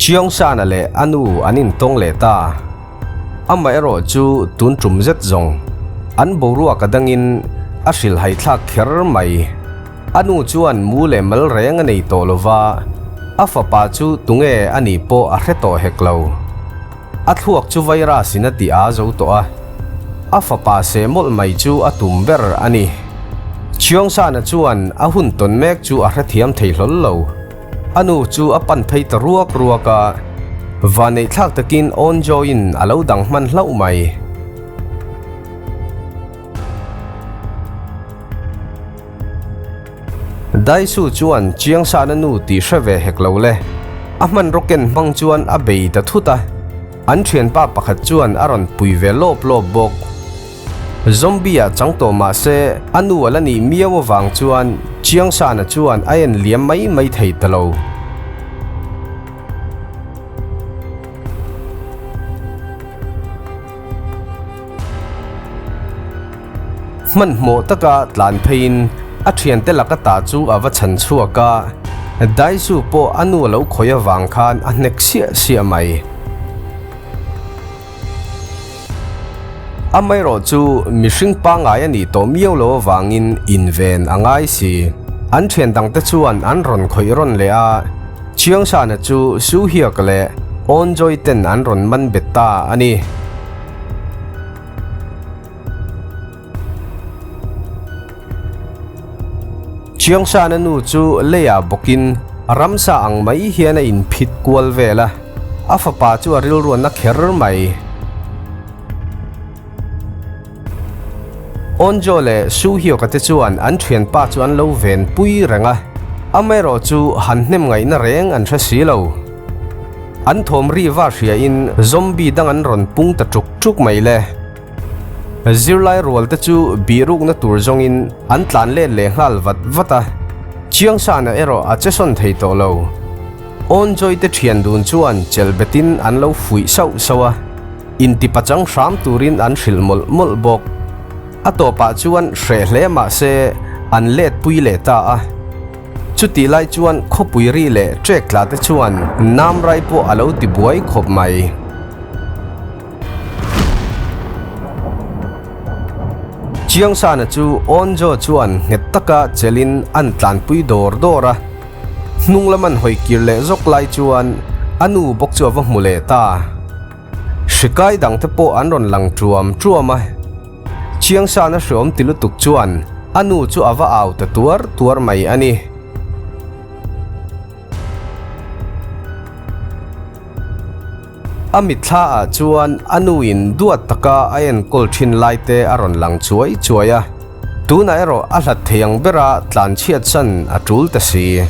Chiangsana leh a nu an intawng leh ta. Amaherawh chu tun tum zet zawng an boruak a dangin a hrilhhai thlak kher mai. A nu chuan mu leh mal reng a nei tawh lo va, a fapa chu tunge a nih pawh a hre tawh hek lo. A thluak chu virus in a ti a zo tawh a, a fapa seh mawlh mai chu a tum ber a ni. Chiangsana chuan a hun tawn mek chu a hrethiam thei hlawl lo. A nu chu a pan phei ta ruak ruak a, vanneih thlak takin Awnjoin a lo dang hman hlauh mai. Daisu chuan Chiangsana nu tih hre ve hek lo le. A hmanraw ken hmang chuan a bei ta thut a, an thianpa pakhat chuan a rawn pui ve lawp lawp bawk. Zombie ah chang tawh mah se a nu a la nih miau avang chuan Chiangsana chuan a en liam mai mai thei ta lo. Hmanhmawh taka tlan pheiin a thiante laka ta chu a va chhan chhuak a, Daisu pawh a nu a lo khawih avang khan a hnek siah siah mai. Amaherawh chu mihring pangngai a nih tawh miau lo avangin inven a ngai si. An thian dangte chuan an rawn khawih rawn leh a, Chiangsana chu Suhiak leh Awnjoy ten an rawn man bet ta a ni. Chiangsana nu chu leiah bawkin ramsa ang mai hian a inphit kual vel a, a fapa chu a rilruanna kher mai. Onjo leh Suhyoka te chuan an thianpa chu an lo ven pui reng a, amaherawh chu han hnem ngaihna reng an hre si lo. An thawm ri va hriain zombie dang an rawn pung ta ṭuk ṭuk mai le. Zirlai rual te chu bihrukna tur zawngin an tlan let leh nghal vat vat a, Chiangsana erawh a che sawn thei tawh lo. Awnjoy te thian dun chuan chelh betin an lo fuih sauh sauh a, intipachang hram turin an hrilh mawlh mawlh bawk. A tawpah chuan hreh hle mah se an let pui leh ta a. Chutih lai chuan khawpui ri leh trek tla te chuan Namrai pawh a lo ti buai khawp mai. Chiangsana chu Awnjo chuan nghet taka chelin an tlanpui dawr dawr a, hnung lam an hawi kir leh zawk lai chuan a nu bawk chu a va hmu leh ta. Hrikai dangte pawh an rawn lang tuam tuam a. Chiangsana hreawm ti lutuk chuan a nu chu a va au ta tuar tuar mai a ni. A mitthla ah chuan a nu in duat taka a enkawl thin lai te a rawn lang chuai chuai a, tunah erawh a hlat thei ang bera tlanchhiat san a tul ta si.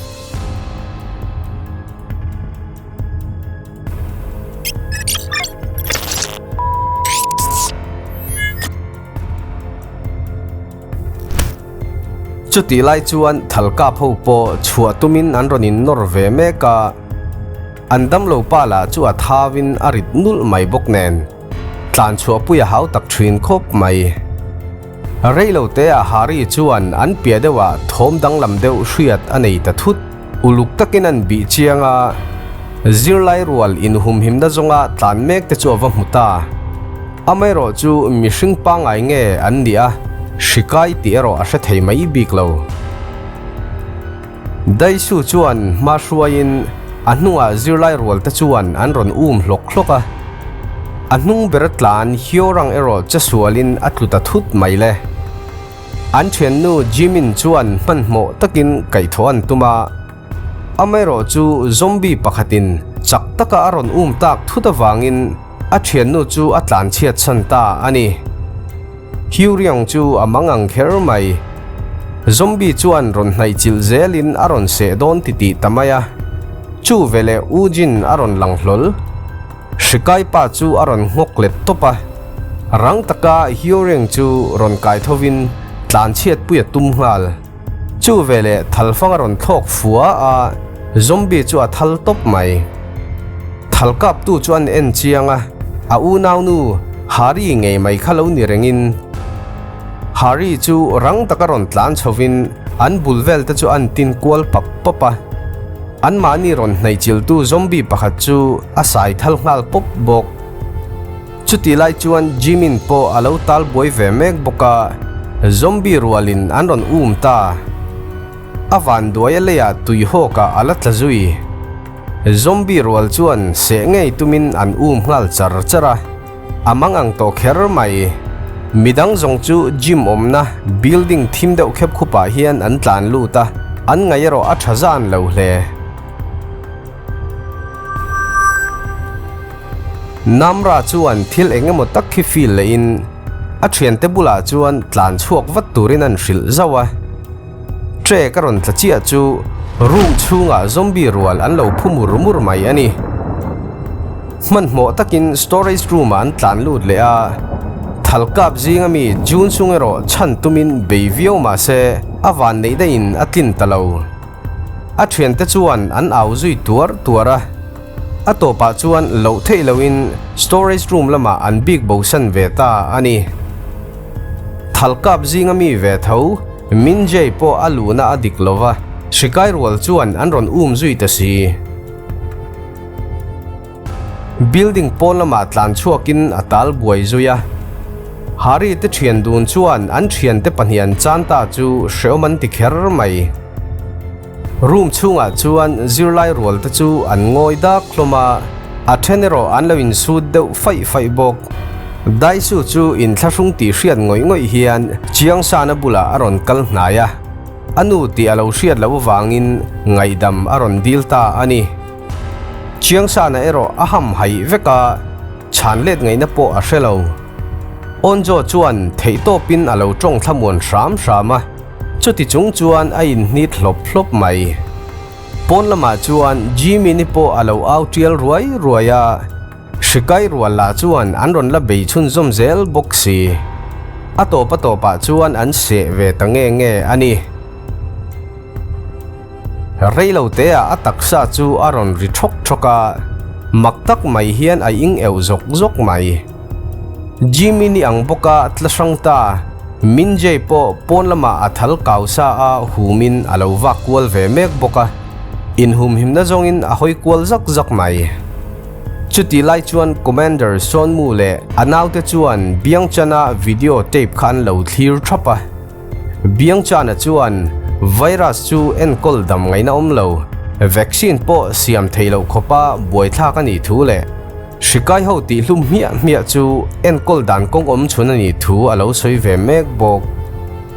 Chutih lai chuan Thalkap ho pawh chhuah tumin an rawn innawr ve mek a, an damlo pa lah chu a thauin a rit nulh mai bawk nen, tlan chhuahpui a hau tak thin khawp mai. Reilo te ah Hari chuan an piah deuhah thawm danglam deuh hriat a nei ta thut. Uluk takin an bih chiang a, zirlai rual inhumhimna zawnga tlan mek te chu a va hmu ta. Amaherawh chu mihring pangngai nge an nih a, hri kai tih erawh a hre thei mai bik lo. Daisu chuan hma hruaiin a hnungah zirlai rual te chuan an rawn um hlawk hlawk a. A hnung ber tlan Hyorang erawh che sualin a tlu ta thut mai le. An thiannu Jimin chuan hmanhmawh takin kaihthawh an tum a, amaherawh chu zombie pakhatin chak taka a rawn um tak thut avangin a thiannu chu a tlanchhiat chhan ta a ni. Hyuriong chu a mang ang kher mai. Zombie chuan rawn hnaih chilh zelin a rawn seh dawn titih ta mai a, chu veleh U Jin a rawn lang hlawl. Hrikai pa chu a rawn nghawk let tawp a, rang taka Hyoring chu rawn kai thovin tlanchhiat pui a tum nghal. Chu veleh thalfang a rawn thlawk fua a, zombie chu a thal tawp mai. Thal kaptu chu an en chiang a, a unaunu Hari ngei mai kha lo ni rengin. Hari chu rang taka rawn tlan chhovin an bul vel te chu an tin kual pap pap a. Anmahni rawn hnaihchiltu zombie pakhat chu a sai thal nghal pawp bawk. Chutih lai chuan Jimin pawh a lo tal buai ve mek bawk a, zombie rualin an rawn um ta. A vanduai a leiah tui hawkah a la tla zui. Zombie rual chuan seh ngei tumin an um nghal char char a, a mang ang tawh kher mai. Midang zawng chu gym awmna building thim deuh khep khupah hian an tlan lut a, an ngaih erawh a tha zan lo hle. Namra chuan thil eng emaw tak khi feel lehin a thiante bulah chuan tlan chhuak vat turin an hrilh zauh a. Tre ka rawn tla chiah chu room chhungah zombie rual an lo phu mur mur mai a ni. Hmanhmawh takin storage room ah an tlan lut leh a, thal kap zinga mi June chung erawh chhan tumin bei viau mah se a van neih daihin a tlin ta lo. A thiante chuan an au zui tuar tuar a, a tawpah chuan loh theih lohin storage room lamah an bik bosan ve ta a ni. Thal kap zinga mi ve tho Minjay pawh a luhna a dik lo va, hrikai rual chuan an rawn um zui ta si. Building pawn lamah tlan chhuakin a tal buai zui a. Hari te thian dun chuan an thiante pahnih an chan ta chu hreawm an ti kher mai. Room chhungah chuan zirlai rual te chu an ngawi dak hlawm a, a then erawh an lo insut deuh faih faih bawk. Daisu chu inthlahrung tih hriat ngawih ngawih hian Chiangsana bulah a rawn kal hnai a, a nu tih a lo hriat loh avangin ngaihdam a rawn dil ta a ni. Chiangsana erawh a ham haih vek a, chhan let ngaihna pawh a hre lo. Onjo chuan theihtawpin a lo tawng thlamuan hram hram a. Chuti chung chuan a inhnit hlawp hlawp mai. Pawn lamah chuan Jimmy-ni pawh a lo au tial ruai ruai a, hrikai rual lah chuan an rawn la bei chhunzawm zel bawk si. A tawp a tawpah chuan an seh ve ta nge nge a ni. Reilo teah a taksa chu a rawn ri thawk thawk a, mak tak mai hian a ing euh zawk zawk mai. Jimmy ni ang bawka tla hrang ta, Minjay pawh pawn lamah a thal kau sa a humin a lo vak kual ve mek bawk a, inhumhimna zawngin a hawi kual zak zak mai. Chutih lai chuan Commander Sawnmu leh a naute chuan Biangchana video tape kha an lo thlir thap a. Biangchana chuan virus chu enkawl dam ngaihna awm lo, vaccine pawh siam theih loh khawpa buaithlak a nih thu leh hrikai ho tihhlum hmiah hmiah chu enkawl dan kawng awm chhun a nih thu a lo sawi ve mek bawk.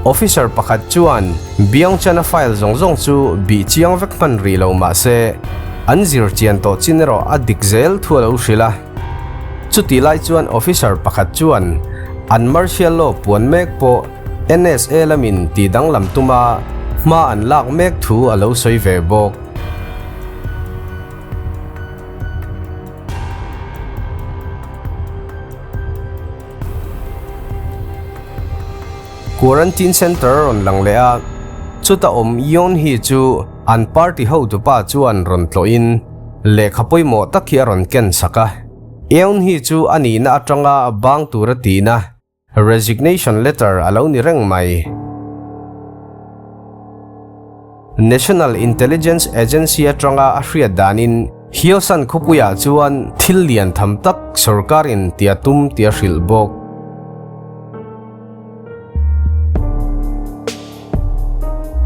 Officer pakhat chuan Biangchana file zawng zawng chu bih chiang vek hman rih lo mah se an zir chian tawh chin erawh a dik zel thu a lo hrilh a. Chutih lai chuan officer pakhat chuan an martial law puan mek pawh NSA lamin tih danglam tuma hma an lak mek thu a lo sawi ve bawk. Quarantine Center a rawn lang leh a, chuta awm Yeon Hee chu an party hotupa chuan rawn tlawhin lehkha pawimawh tak hi a rawn ken sak a. Yeon Hee chu a nihna atanga bang tura tihna resignation letter a lo ni reng mai. National Intelligence Agency atanga a hriat danin Hyosan khawpuiah chuan thil lian tham tak sorkarin tia tum tia hrilh bawk.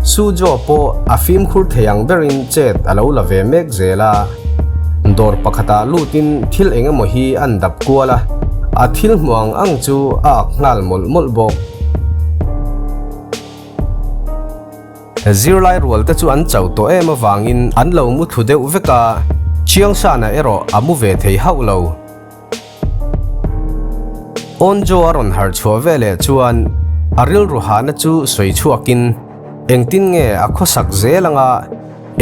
Sujo pawh a fimkhur thei ang berin chet a lo la ve mek zel a. Dawr pakhatah lutin thil eng emaw hi an dap kual a, a thil hmuh ang ang chu a ak nghal mawlh mawlh bawk. Zirlai rual te chu an chauh tawh em avangin an lo mu thlu deuh vek a, Chiangsana erawh a mu ve thei hauh lo. Onjo a rawn harh chhuah veleh chuan a rilru hahna chu sawi chhuakin engtin nge a khawsak zel anga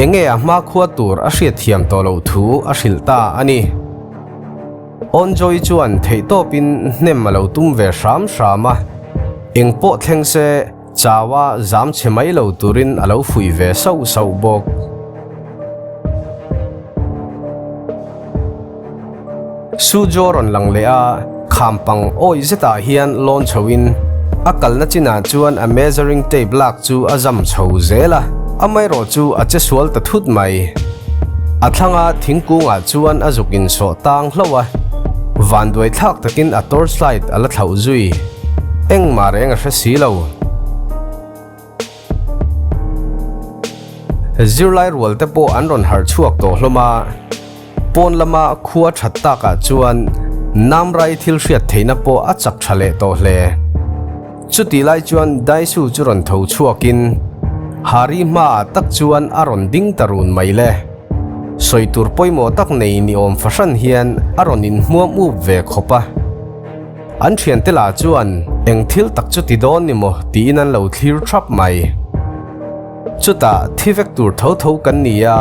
enge a hmakhua tur a hriatthiam tawh loh thu a hrilh ta a ni. Onjoy chuan theihtawpin hnem a lo tum ve hram hram a, engpawh thleng se Chaua zam chhe mai lo turin a lo fuih ve sauh sauh bawk. Sujo rawn lang leh a, kham pang awih zetah hian lawn chhoin a kalna chinah chuan a measuring tape lak chu a zam chho zel a, amaherawh chu a che sual ta thut mai. A thlanga thingkungah chuan a zuk insawh tang hlauh a, vanduai thlak takin a torchlight a la thlauh zui. Engmah reng a hre si lo. Zirlai rual te pawh an rawn harh chhuak tawh hlawm a, pawn lama khua that takah chuan Namrai thil hriat theihna pawh a chak tha leh tawh hle. Chutih lai chuan Daisu chu rawn tho chhuakin Hari hmaah tak chuan a rawn ding ta run mai le. Sawi tur pawimawh tak nei ni awm fahran hian a rawn inhmuam up ve khawp a. An thiante lah chuan eng thil tak chu ti dawn ni maw tiin an lo thlir thap mai. Chutah thi vek tur tho tho kan ni a,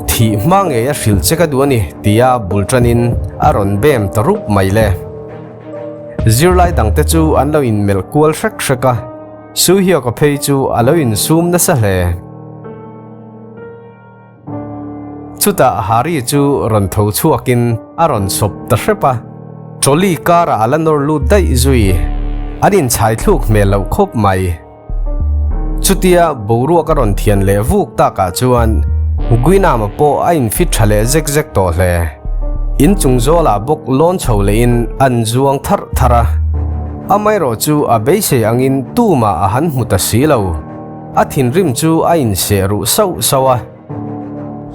thih hma ngei a hrilh che ka duh a ni tia bul tanin a rawn bem ta rup mai le. Zirlai dangte chu an lo inmelh kual hrek hrek a, Suhioka phei chu a lo insum nasa hle. Chutah Hari chu rawn tho chhuakin a rawn sawp ta hrep a, trolley karah a la nawr lut daih zui. An inchhai thluk hmel loh khawp mai. Chutia boruak a rawn thian leh vuk takah chuan Guinama pawh a infit tha leh zek zek tawh hle. Inchung zawlah bawk lawn chho lehin an zuang tharh tharh a, amaherawh chu a beisei angin tumah a han hmu ta si lo. A thinrim chu a inseh ruh sauh sauh a.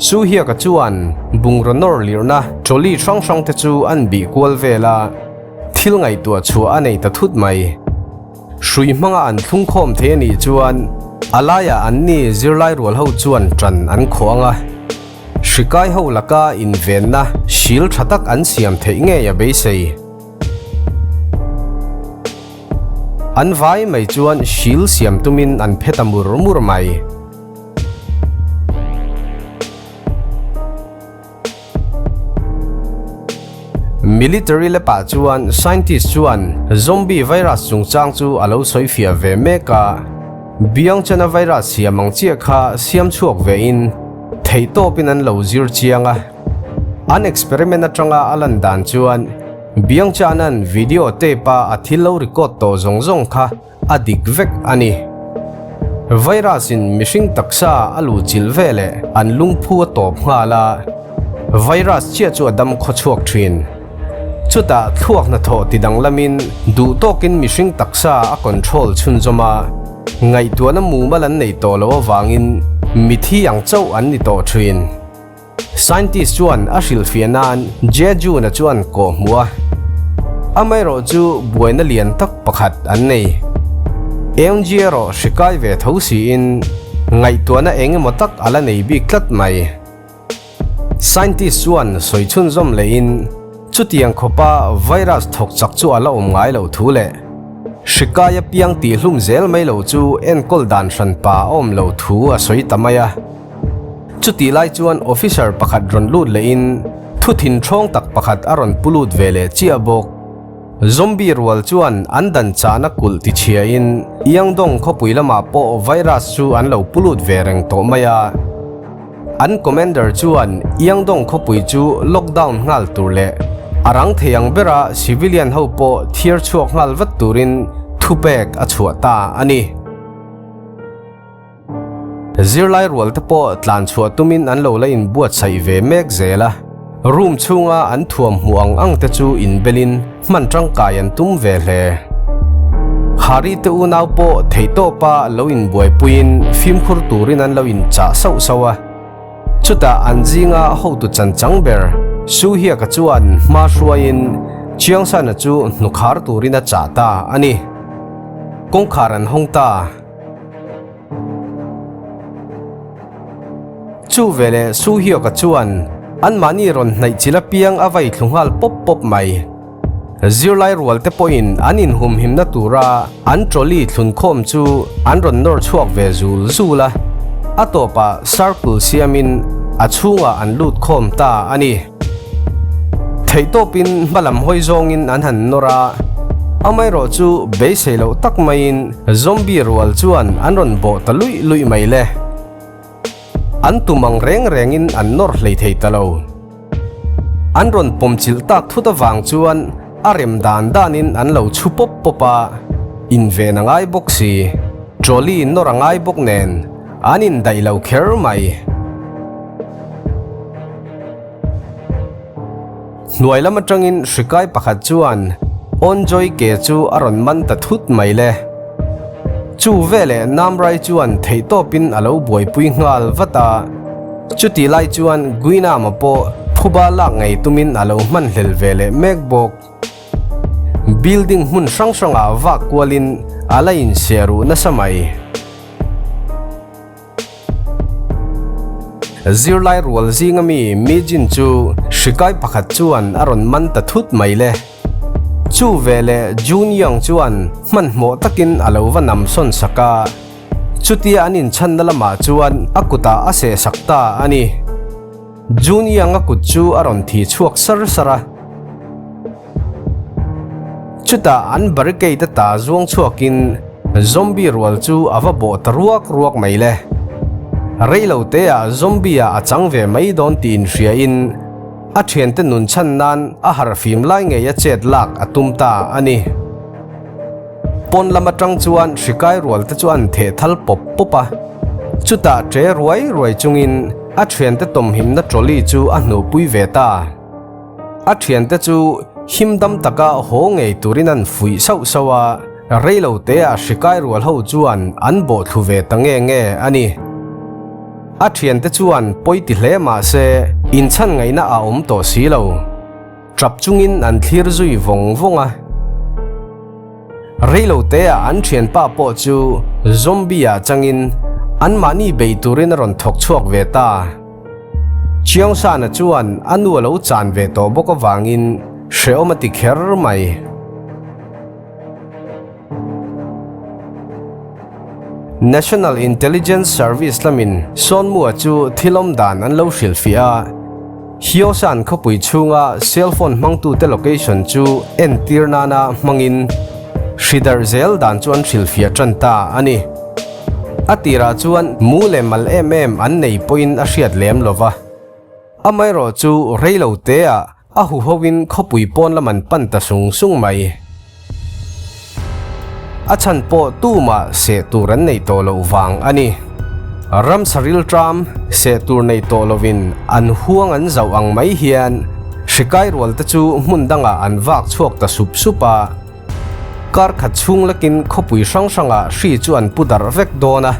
Suhiaka chuan bungraw nawr lirhna trolley hrang hrang te chu an bih kual vel a, thil ngaihtuah chhuah a nei ta thut mai. Hrui hmanga an thlung khawm thei a nih chuan a laiah anni zirlai rual ho chuan ṭan an khawh ang a, hri kai ho laka invenna sil ṭha tak an siam theih ngei a beisei. An vai mai chuan sil siam tumin an phe ta mur mur mai. Military lepah chuan scientist chuan zombie virus chungchang chu a lo sawi fiah ve mek a, Biangchana virus siam ang chiah kha siam chhuak vein theihtawpin an lo zir chiang a. An experiment atanga a lan dan chuan Biangchana'n video tape a a thil lo record tawh zawng zawng kha a dik vek a ni. Virus in mihring taksa a luh chilh veleh an lungphu a tawp nghal a, virus chiah chu a dam khaw chhuak thin. Chutah thluak hnathawh ti danglamin duh tawkin mihring taksa a control chhunzawm a, ngaihtuahna mumal an nei tawh loh avangin mithi ang chauh an ni tawh thin. Scientist chuan a hrilhfiah nan Jejuna chuan kawh hmuh a, amaherawh chu buaina lian tak pakhat an nei. Eunji erawh hri kai ve tho siin ngaihtuahna eng emaw tak a la nei bik tlat mai. Scientist chuan sawi chhunzawm lehin chutiang khawpa virus thawk chak chu a la awm ngai loh thu leh hri kai apiang tihhlum zel mai lo chu enkawl dan hranpa a awm lo thu a sawi ta mai a. Chutih lai chuan officer pakhat rawn lut lehin thu thinthawng tak pakhat a rawn pu lut ve leh chiah bawk. Zombie rual chuan an dan chahna kulh tichhiain Yangdong khawpui lamah pawh virus chu an lo pu lut ve reng tawh mai a. An commander chuan Yangdong khawpui chu lockdown nghal tur leh a rang thei ang bera civilian ho pawh thiar chhuak nghal vat turin thupek a chhuah ta a ni. Zirlai rual te pawh tlan chhuah tumin an lo la inbuatsaih ve mek zel a, room chhunga an thuam hmuh ang ang te chu inbelin hman tangkai an tum ve hle. Hari te unau pawh theihtawpa lo inbuaipuiin fimkhur turin an lo inchah sauh sauh a, chutah an zinga hotu chanchang ber Suhiaka chuan hma hruaiin Chiangsana chu hnukhar turin a chah ta a ni. Kawngkhar an hawng ta. Chu veleh Su Hioka chuan anmahni rawn hnaih chil apiang a vai thlu nghal pawp pawp mai. Zirlai rual te pawhin an inhumhimna tura an trolley thlunkhawm chu an rawn nawr chhuak ve zul zul a, a tawpah circle siamin a chhungah an lut khawm ta a ni. Theihtawpin hmalam hawi zawngin an han nawr a, amaherawh chu beisei loh tak maiin zombie rual chuan an rawn bawh ta luih luih mai le. An tum ang reng rengin an nawr hlei thei ta lo. An rawn pawm chilh tak thut avang chuan a rem dan danin an lo chhu pawp pawp a, inven a ngai bawk si, trolley nawr a ngai bawk nen an indaih lo kher mai. Hnuai lam atangin hrikai pakhat chuan Onjoy ke chu a rawn man ta thut mai le. Chu veleh Namrai chuan theihtawpin a lo buaipui nghal vat a. Chutih lai chuan Guinama pawh phuba lak ngei tumin a lo hmanhlel ve leh mek bawk. Building hmun hrang hrangah vak kualin a la insiah ruh nasa mai. Zirlai rual zinga mi Mijin chu hrikai pakhat chuan a rawn man ta thut mai le. Chu veleh Jun Young chuan hmanhmawh takin a lo va nam sawn sak a. Chutia an inchhanna lamah chuan a kutah a sehsak ta a ni. Jun Young-a kut chu a rawn thi chhuak sar sar a. Chutah an barricade ata zuang chhuakin zombie rual chu a va bawh ta ruak ruak mai le. Reilo teah zombie-ah a chang ve mai dawn tih inhriain a thiante nun chhan nan a harhfim lai ngei a chet lak a tum ta a ni. Pawn lam atang chuan hrikai rual te chu an theh thal pawp pawp a, chutah ṭe ruai ruai chungin a thiante tawmhimna trolley chu a hnuhpui ve ta. A thiante chu him dam taka haw ngei turin an fuih sauh sauh a, reilo teah hrikai rual ho chuan an bawh thlu ve ta nge nge a ni. A thiante chuan pawi ti hle mah se inchhan ngaihna a awm tawh si lo. Tap chungin an thlir zui vawng vawng a. Reilo teah an thianpa pawh chu zombie-ah changin anmahni bei turin a rawn thawk chhuak ve ta. Chiangsana chuan a nu a lo chan ve tawh bawk avangin hrehawm a ti kher mai. National Intelligence Service lamin Sawnmua chu thil awm dan an lo hrilhfiah a, Hyosan khawpui chhunga cell phone hmangtute location chu entir nana hmangin hridarh zel dan chu an hrilhfiah tan ta a ni. A tirah chuan mu leh mal em em an nei pawhin a hriat lem lo va. Amaherawh chu reilo teah a huhoin khawpui pawn lam an pan ta sung sung mai. A chhan pawh tumah seh tur an nei tawh loh vang a ni. Ramsa rilṭam seh tur nei tawh lovin an huang an zauh ang mai hian hrikai rual te chu hmun dangah an vak chhuak ta sup sup a. Kar khat chhung lakin khawpui hrang hrangah hri chu an pu darh vek dawn a,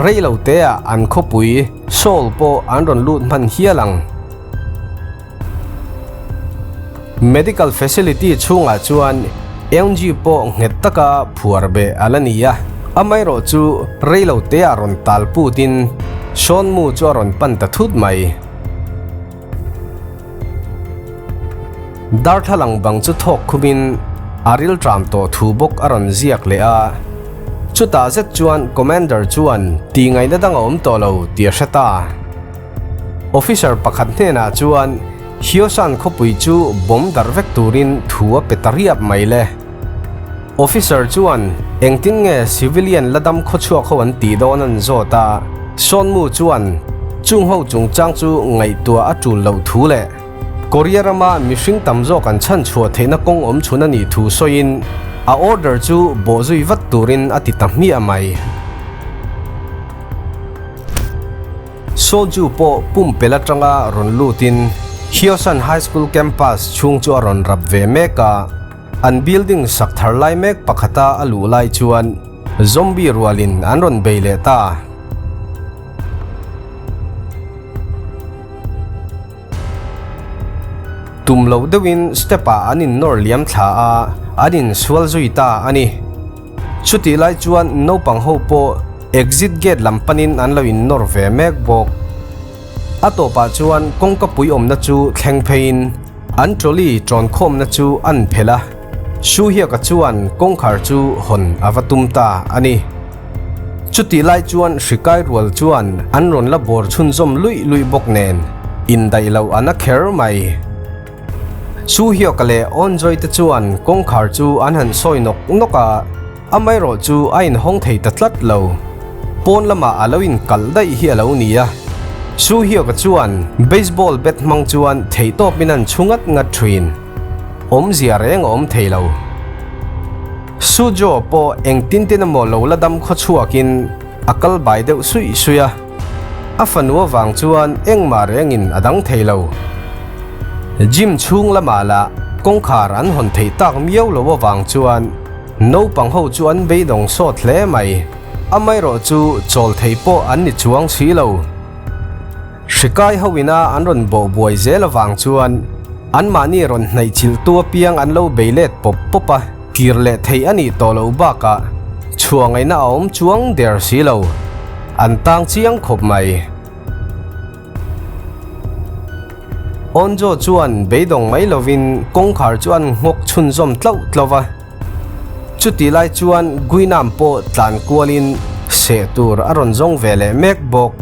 rei lo teah an khawpui Seoul pawh an rawn lut hman hial ang. Medical facility chhungah chuan Eunji pawh nghet taka phuar beh a la ni a, amaherawh chu rei lo teah rawn tal putin Sean Mu chu a rawn pan ta thut mai. Darthlalang bang chu thawk khumin a rilṭam tawh thu bawk a rawn ziak leh a. Chutah zet chuan Commander chuan tih ngaihna dang a awm tawh lo tih a hre ta. Officer pakhat hnenah chuan Hyosan khawpui chu bomb darh vek turin thu a pe ta riap mai le. Officer chuan engtin nge civilian la dam khawchhuak ho an tih dawn an zawt a, Sawnmu chuan chung ho chungchang chu ngaihtuah a tul loh thu leh Korea rama mihring tam zawk an chhanchhuah theihna kawng awm chhun a nih thu sawiin a order chu bawhzui vat turin a ti ta hmiah mai. Soju pawh pumpelh atanga rawn lutin Hyosan High School campus chhung chu a rawn rap ve mek a, an building sak thar lai mek pakhata a luh lai chuan zombie rualin an rawn bei leh ta. Tum loh deuhin step ah an innawr liam thla a, an insual zui ta a ni. Chutih lai chuan naupang ho pawh exit gate lam panin an lo innawr ve mek bawk. A tawpah chuan kawngka pui awmna chu thleng pheiin an trolley tawn khawmna chu an phelh a, Suhiaka chuan kawngkhar chu hawn a va tum ta a ni. Chutih lai chuan hrikai rual chuan an rawn la bawr chhunzawm luih luih bawk nen indaih loh an a kher mai. Su Hyuk-a leh Onjoy te chuan kawngkhar chu an han sawi nawk nawk a, amaherawh chu a inhawng thei ta tlat lo. Pawn lamah a lo inkalh daih hi a lo ni a. Su Hyuk-a chuan baseball bat hmang chuan theihtawpin an chhu ngat ngat thin. Awmzia reng a awm thei lo. Su Jo pawh engtin tin emaw lo la dam khaw chhuakin a kal bai deuh suih suih a. A fanu avang chuan engmah rengin a dang thei lo. Gym chhung lamah lah kawngkhar an hawn theih tak miau lo avang chuan naupang ho chu an beidawng sawt hle mai. Amaherawh chu chawl thei pawh an ni chuang si lo. Hrikai ho ina an rawn bawh buai zel avang chuan anmahni rawn hnaih chilhtu apiang an lo bei let pawp pawp a, kir leh theih a nih tawh loh bakah chhuah ngaihna a awm chuang der si lo. An tang chiang khawp mai. Onjo chuan beidawng mai lovin kawngkhar chu an nghawk chhunzawm tlauh tlauh va. Chutih lai chuan Guinam pawh tlan kualin seh tur a rawn zawng ve leh mek bawk.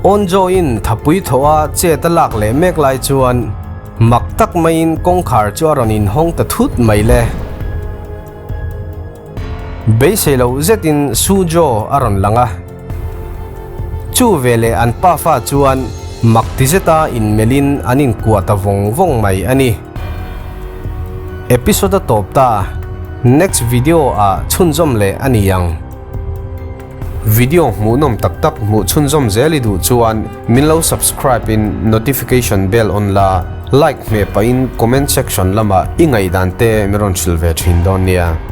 Onjo-in thapui thawha chet a lak leh mek lai chuan mak tak maiin kawngkhar chu a rawn inhawng ta thut mai le. Beisei loh zetin Sujo a rawn lang a. Chu veleh an pafa chuan mak ti zeta inmelhin an inkuah ta vawng vawng mai a ni. Episode a tawp ta, next video ah chhunzawm leh a ni ang. Video hmuhnawm tak tak hmuh chhunzawm zel i duh chuan min lo subscribe in notification bell on la, like hmeh pahin comment section lamah i ngaihdan te min rawn hrilh ve thin dawn nia.